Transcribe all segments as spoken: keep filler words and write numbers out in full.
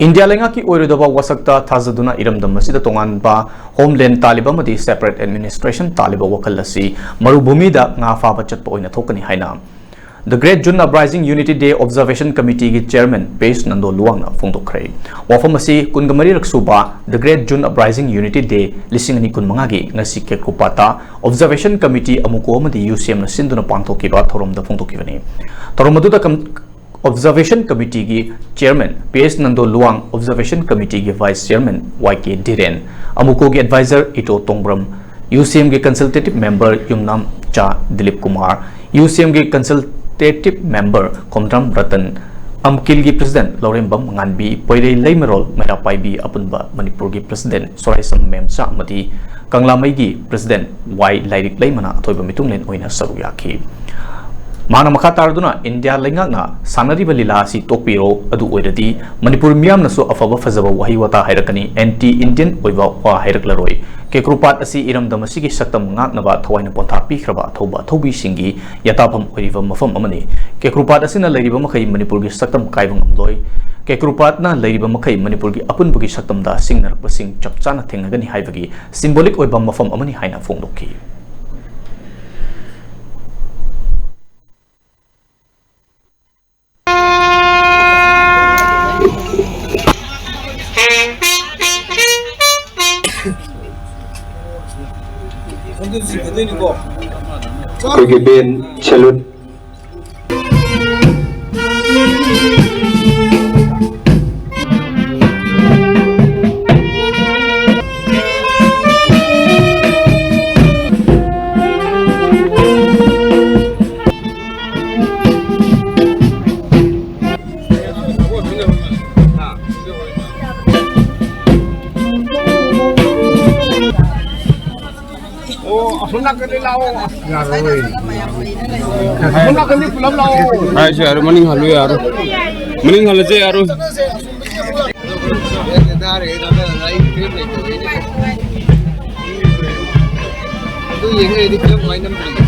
India ꯂꯩꯉꯥꯛꯀꯤ ꯑꯣꯏꯔꯣꯏꯗꯕ ꯋꯥꯁꯛꯇ ꯊꯥꯖꯗꯨꯅ ꯏꯔꯝꯗꯝ ꯑꯁꯤꯗ ꯇꯣꯉꯥꯟꯕ homeland ꯇꯥꯜꯂꯤꯕ ꯑꯃꯗꯤ separate administration ꯇꯥꯜꯂꯤꯕ ꯋꯥꯈꯜ ꯑꯁꯤ ꯃꯔꯨꯚꯨꯃꯤꯗ ꯉꯥ ꯐꯥꯕ ꯆꯠꯄ ꯑꯣꯏꯅ ꯊꯣꯛꯀꯅꯤ ꯍꯥꯏꯅ The Great June Uprising Unity Day Observation Committeeꯒꯤ chairman ꯄꯤ ꯑꯦꯁ ꯅꯟꯗꯣ ꯂꯨꯋꯥꯡꯅ ꯐꯣꯡꯗꯣꯛꯈ꯭ꯔꯦ꯫ ꯋꯥꯐꯝ ꯑꯁꯤ ꯀꯨꯟꯒ ꯃꯔꯤꯔꯛ ꯁꯨꯕ The Great June Uprising Unity Day ꯂꯤꯁꯤꯡ ꯑꯅꯤ ꯀꯨꯟꯃꯉꯥꯒꯤ ꯉꯁꯤ ꯀꯦꯀ꯭ꯔꯨꯄꯥꯠꯇ Observation Committee ꯑꯃꯨꯀꯣ ꯑꯃꯗꯤ ꯌꯨ ꯁꯤ ꯑꯦꯝꯅ ꯁꯤꯟꯗꯨꯅ ꯄꯥꯡꯊꯣꯛꯈꯤꯕ ꯊꯧꯔꯝꯗ ꯐꯣꯡꯗꯣꯛꯈꯤꯕꯅꯤ꯫ ꯊꯧꯔꯝ ꯑꯗꯨꯗ ꯀꯝ-, Observation Committeeꯒꯤ chairman P S Nando Luwang, Observation Committeeꯒꯤ vice chairman Y K Dhiren, ꯑꯃꯨꯀꯣꯒꯤ advisor Ito Tongbram, U C ꯑꯦꯝꯒꯤ consultative member Yumnamcha Dilip Kumar, U C ꯑꯦꯝꯒꯤ consultative member ꯈꯣꯝꯗ꯭ꯔꯝ ꯔꯇꯟ, ꯑꯝꯀꯤꯜꯒꯤ president ꯂꯧꯔꯦꯝꯕꯝ ꯉꯥꯟꯕꯤ, ꯄꯣꯏꯔꯩ ꯂꯩꯃꯔꯣꯜ ꯃꯩꯔꯥꯄꯥꯏꯕꯤ, ꯑꯄꯨꯟꯕ ꯃꯅꯤꯄꯨꯔꯒꯤ president ꯁꯣꯔꯥꯏꯁꯝ ꯃꯦꯝꯆꯥ ꯑꯃꯗꯤ ꯀꯪꯂꯥꯃꯩꯒꯤ president ꯋꯥꯏ ꯂꯥꯏꯔꯤꯛ ꯂꯩꯃꯅ ꯑꯊꯣꯏꯕ ꯃꯤꯇꯨꯡꯂꯦꯟ ꯑꯣꯏꯅ ꯁꯔꯨꯛ ꯌꯥꯈꯤ꯫ ꯃꯍꯥꯛꯅ ꯃꯈꯥ ꯇꯥꯔꯗꯨꯅ ꯏꯟꯗꯤꯌꯥ ꯂꯩꯉꯥꯛꯅ ꯁꯥꯟꯅꯔꯤꯕ ꯂꯤꯂꯥ ꯑꯁꯤ ꯇꯣꯛꯄꯤꯔꯣ, ꯑꯗꯨ ꯑꯣꯏꯔꯗꯤ ꯃꯅꯤꯄꯨꯔ ꯃꯤꯌꯥꯝꯅꯁꯨ ꯑꯐꯕ ꯐꯖꯕ ꯋꯥꯍꯩ ꯋꯥꯇꯥ ꯍꯥꯏꯔꯛꯀꯅꯤ, anti Indian ꯑꯣꯏꯕ ꯋꯥ ꯍꯥꯏꯔꯛꯂꯔꯣꯏ꯫ ꯀꯦꯀ꯭ꯔꯨꯄꯥꯠ ꯑꯁꯤ ꯏꯔꯝꯗꯝ ꯑꯁꯤꯒꯤ ꯁꯛꯇꯝ ꯉꯥꯛꯅꯕ ꯊꯋꯥꯏꯅ ꯄꯣꯟꯊꯥ ꯄꯤꯈ꯭ꯔꯕ ꯑꯊꯧꯕ ꯑꯊꯧꯕꯤꯁꯤꯡꯒꯤ ꯌꯥꯇꯥꯐꯝ ꯑꯣꯏꯔꯤꯕ ꯃꯐꯝ ꯑꯃꯅꯤ꯫ ꯀꯦꯀ꯭ꯔꯨꯄꯥꯠ ꯑꯁꯤꯅ ꯂꯩꯔꯤꯕ ꯃꯈꯩ ꯃꯅꯤꯄꯨꯔꯒꯤ ꯁꯛꯇꯝ ꯀꯥꯏꯕ ꯉꯝꯂꯣꯏ꯫ ꯀꯦꯀ꯭ꯔꯨꯄꯥꯠꯅ ꯂꯩꯔꯤꯕ ꯃꯈꯩ ꯃꯅꯤꯄꯨꯔꯒꯤ ꯑꯄꯨꯟꯕꯒꯤ ꯁꯛꯇꯝꯗ ꯁꯤꯡꯅꯔꯛꯄꯁꯤꯡ ꯆꯞ ꯆꯥꯅ ꯊꯦꯡꯅꯒꯅꯤ ꯍꯥꯏꯕꯒꯤ symbolic ꯑꯣꯏꯕ ꯃꯐꯝ ꯑꯃꯅꯤ ꯍꯥꯏꯅ ꯐꯣꯡꯗꯣꯛꯈꯤ꯫ ꯑꯩꯈꯣꯏꯒꯤ band salute꯫ ꯑꯣ, ꯑꯁꯣꯝ ꯅꯥꯀꯟꯗ ꯂꯥꯛꯑꯣ꯫ ꯑꯁ, ꯌꯥꯔꯣꯏ꯫ ꯑꯁꯣꯝ ꯅꯥꯀꯟꯗ ꯄꯨꯂꯞ ꯂꯥꯛꯑꯣ꯫ ꯍꯥꯏꯁꯨ ꯌꯥꯔꯣꯏ, ꯃꯅꯤꯡ ꯍꯜꯂꯨ ꯌꯥꯔꯣꯏ꯫ ꯃꯅꯤꯡ ꯍꯜꯂꯁꯦ ꯌꯥꯔꯣꯏ꯫ ꯑꯗꯨ ꯌꯦꯡ ꯂꯩꯔꯗꯤ ꯐꯤꯂꯝ ꯀꯃꯥꯏꯅ ꯅꯝꯗꯣꯏꯅꯣ?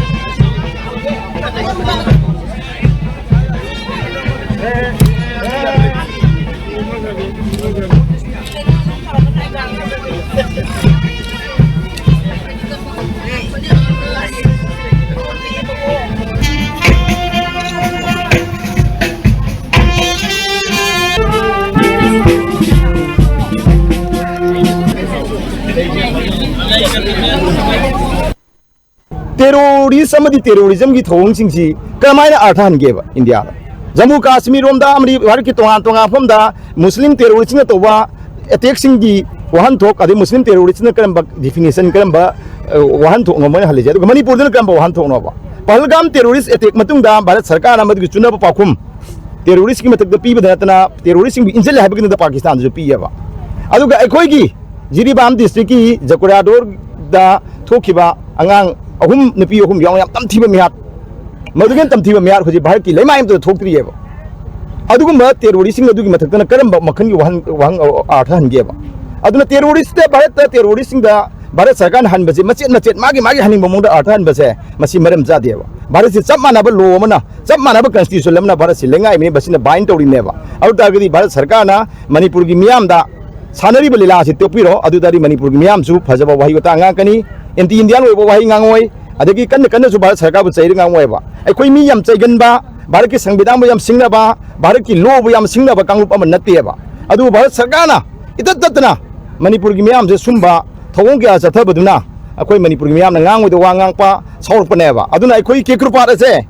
ꯇꯦꯔꯣꯔꯤꯁ ꯑꯃꯗꯤ ꯇꯦꯔꯣꯔꯤꯖꯝꯒꯤ ꯊꯧꯑꯣꯡꯁꯤꯡꯁꯤ ꯀꯔꯝꯍꯥꯏꯅ ꯑꯥꯔꯊ ꯍꯟꯒꯦꯕ ꯏꯟꯗꯤꯌꯥꯗ? ꯖꯝꯃꯨ ꯀꯥꯁꯃꯤꯔ ꯔꯣꯝꯗ ꯑꯃꯗꯤ ꯚꯥꯔꯠꯀꯤ ꯇꯣꯉꯥꯟ ꯇꯣꯉꯥꯟꯕ ꯃꯐꯝꯗ ꯃꯨꯁꯂꯤꯝ ꯇꯦꯔꯣꯔꯤꯁꯅ ꯇꯧꯕ ꯑꯦꯇꯦꯛꯁꯤꯡꯒꯤ ꯋꯥꯍꯟꯊꯣꯛ, ꯑꯗꯩ ꯃꯨꯁꯂꯤꯝ ꯇꯦꯔꯣꯔꯤꯁꯅ ꯀꯔꯝꯕ ꯗꯤꯐꯤꯅꯤꯁꯟ, ꯀꯔꯝꯕ, ꯑ, ꯋꯥꯍꯟꯊꯣꯛꯅꯣ ꯃꯣꯏꯅ ꯍꯜꯂꯤꯁꯦ? ꯑꯗꯨꯒ ꯃꯅꯤꯄꯨꯔꯗꯅ ꯀꯔꯝꯕ ꯋꯥꯍꯟꯊꯣꯛꯅꯣꯕ? ꯄꯍꯜꯒꯥꯝ ꯇꯦꯔꯣꯔꯤꯁ ꯑꯦꯇꯦꯛ ꯃꯇꯨꯡꯗ ꯚꯥꯔꯠ ꯁꯔꯀꯥꯔꯅ ꯃꯗꯨꯒꯤ ꯆꯨꯅꯕ ꯄꯥꯎꯈꯨꯝ ꯇꯦꯔꯣꯔꯤꯁ꯭ꯠꯀꯤ ꯃꯊꯛꯇ ꯄꯤꯕꯗ ꯅꯠꯇꯅ ꯇꯦꯔꯣꯔꯤꯁ꯭ꯠꯁꯤꯡꯕꯨ ꯏꯟꯁꯤꯜꯂꯦ ꯍꯥꯏꯕꯒꯤꯗꯃꯛꯇ ꯄꯥꯀꯤꯁꯇꯥꯟꯗꯁꯨ ꯄꯤꯌꯦꯕ꯫ ꯑꯗꯨꯒ ꯑꯩꯈꯣꯏꯒꯤ ꯖꯤꯔꯤꯕꯥꯝ ꯗꯤꯁꯇ꯭ꯔꯤꯛꯀꯤ ꯖꯀꯨꯔꯥꯗꯣꯔꯗ ꯊꯣꯛꯈꯤꯕ ꯑꯉꯥꯡ ꯑꯍꯨꯝ, ꯅꯨꯄꯤ ꯑꯍꯨꯝ ꯌꯥꯎꯅ ꯌꯥꯝ ꯇꯝꯊꯤꯕ ꯃꯤꯍꯥꯠ, ꯃꯗꯨꯒꯤ ꯇꯝꯊꯤꯕ ꯃꯤꯍꯥꯠ ꯍꯧꯖꯤꯛ ꯚꯥꯔꯠꯀꯤ ꯂꯩꯃꯥꯏ ꯑꯃꯠꯇꯗ ꯊꯣꯛꯇ꯭ꯔꯤꯑꯕ꯫ ꯑꯗꯨꯒꯨꯝꯕ ꯇꯦꯔꯣꯔꯤꯁ꯭ꯠꯁꯤꯡ ꯑꯗꯨꯒꯤ ꯃꯊꯛꯇꯅ ꯀꯔꯝꯕ ꯃꯈꯜꯒꯤ ꯋꯥꯍꯪ, ꯋꯥꯍꯪ ꯑꯥꯔꯊ ꯍꯟꯒꯦꯕ? ꯑꯗꯨꯅ ꯇꯦꯔꯣꯔꯤꯁ꯭ꯠꯇ, ꯚꯥꯔꯠꯇ ꯇꯦꯔꯣꯔꯤꯁ꯭ꯠꯁꯤꯡꯗ ꯚꯥꯔꯠ ꯁꯔꯀꯥꯔꯅ ꯍꯟꯕꯁꯦ ꯃꯆꯦꯠ ꯃꯆꯦꯠ, ꯃꯥꯒꯤ ꯃꯥꯒꯤ ꯍꯟꯅꯤꯡꯕ ꯃꯑꯣꯡꯗ ꯑꯥꯔꯊ ꯍꯟꯕꯁꯦ, ꯃꯁꯤ ꯃꯔꯝ ꯆꯥꯗꯦꯕ꯫ ꯚꯥꯔꯠꯁꯤ ꯆꯞ ꯃꯥꯟꯅꯕ ꯂꯣ ꯑꯃꯅ, ꯆꯞ ꯃꯥꯟꯅꯕ ꯀꯟꯁꯇꯤꯇ꯭ꯌꯨꯁꯟ ꯑꯃꯅ ꯚꯥꯔꯠꯁꯤ ꯂꯩꯉꯥꯛꯏꯕꯅꯤ, ꯃꯁꯤꯅ ꯕꯥꯏꯟ ꯇꯧꯔꯤꯕꯅꯦꯕ꯫ ꯑꯗꯨ ꯇꯥꯔꯒꯗꯤ ꯚꯥꯔꯠ ꯁꯔꯀꯥꯔꯅ ꯃꯅꯤꯄꯨꯔꯒꯤ ꯃꯤꯌꯥꯝꯗ ꯁꯥꯟꯅꯔꯤꯕ ꯂꯤꯂꯥ ꯑꯁꯤ ꯇꯣꯛꯄꯤꯔꯣ, ꯑꯗꯨ ꯇꯥꯔꯗꯤ ꯃꯅꯤꯄꯨꯔꯒꯤ ꯃꯤꯌꯥꯝꯁꯨ ꯐꯖꯕ ꯋꯥꯍꯩ ꯋꯥꯇꯥ ꯉꯥꯡꯉꯛꯀꯅꯤ, ꯑꯦꯟꯇꯤ ꯏꯟꯗꯤꯌꯥꯟ ꯑꯣꯏꯕ ꯋꯥꯍꯩ ꯉꯥꯡꯉꯛꯑꯣꯏ, ꯑꯗꯒꯤ ꯀꯟꯅ ꯀꯟꯅꯁꯨ ꯚꯥꯔꯠ ꯁꯔꯀꯥꯔꯕꯨ ꯆꯩꯔ ꯉꯥꯡꯉꯛꯑꯣꯏꯕ꯫ ꯑꯩꯈꯣꯏ ꯃꯤ ꯌꯥꯝ ꯆꯩꯒꯟꯕ, ꯚꯥꯔꯠꯀꯤ ꯁꯪꯕꯤꯙꯥꯟꯕꯨ ꯌꯥꯝ ꯁꯤꯡꯅꯕ, ꯚꯥꯔꯠꯀꯤ ꯂꯣꯕꯨ ꯌꯥꯝ ꯁꯤꯡꯅꯕ ꯀꯥꯡꯂꯨꯞ ꯑꯃ ꯅꯠꯇꯦꯕ꯫ ꯑꯗꯨꯕꯨ ꯚꯥꯔꯠ ꯁꯔꯀꯥꯔꯅ ꯏꯇꯠ ꯇꯠꯇꯅ ꯃꯅꯤꯄꯨꯔꯒꯤ ꯃꯤꯌꯥꯝꯁꯦ ꯁꯨꯝꯕ ꯊꯧꯑꯣꯡ ꯀꯌꯥ ꯆꯠꯊꯕꯗꯨꯅ ꯑꯩꯈꯣꯏ ꯃꯅꯤꯄꯨꯔꯒꯤ ꯃꯤꯌꯥꯝꯅ ꯉꯥꯡꯉꯣꯏꯗ ꯋꯥ ꯉꯥꯡꯉꯛꯄ ꯁꯥꯎꯔꯛꯄꯅꯦꯕ꯫ ꯑꯗꯨꯅ ꯑꯩꯈꯣꯏ ꯀꯦꯀ꯭ꯔꯨꯄꯥꯠ ꯑꯁꯦ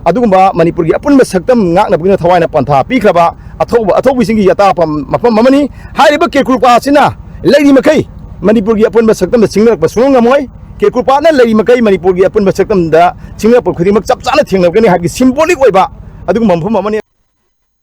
ꯑꯗꯨꯒꯨꯝꯕ ꯃꯅꯤꯄꯨꯔꯒꯤ ꯑꯄꯨꯟꯕ ꯁꯛꯇꯝ ꯉꯥꯛꯅꯕꯒꯤꯗꯃꯛ ꯊꯋꯥꯏꯅ ꯄꯟꯊꯥ ꯄꯤꯈ꯭ꯔꯕ ꯑꯊꯧꯕ, ꯑꯊꯧꯕꯁꯤꯡꯒꯤ ꯑꯇꯥꯄ ꯃꯐꯝ ꯑꯃꯅꯤ꯫ ꯍꯥꯏꯔꯤꯕ ꯀꯦꯀ꯭ꯔꯨꯄꯥꯠ ꯑꯁꯤꯅ ꯂꯩꯔꯤ ꯃꯈꯩ ꯃꯅꯤꯄꯨꯔꯒꯤ ꯑꯄꯨꯟꯕ ꯁꯛꯇꯝꯗ ꯁꯤꯡꯅꯔꯛꯄ ꯁꯨꯡꯉꯝ ꯉꯝꯃꯣꯏ꯫ ꯀꯦꯀ꯭ꯔꯨꯄꯥꯠꯅ ꯂꯩꯔꯤ ꯃꯈꯩ ꯃꯅꯤꯄꯨꯔꯒꯤ ꯑꯄꯨꯟꯕ ꯁꯛꯇꯝꯗ ꯁꯤꯡꯅꯔꯛꯄ ꯈꯨꯗꯤꯡꯃꯛ ꯆꯞ ꯆꯥꯅ ꯊꯦꯡꯅꯔꯛꯀꯅꯤ ꯍꯥꯏꯕꯒꯤ ꯁꯤꯝꯕꯣꯂꯤꯛ ꯑꯣꯏꯕ ꯑꯗꯨꯒꯨꯝꯕ ꯃꯐꯝ ꯑꯃꯅꯤ꯫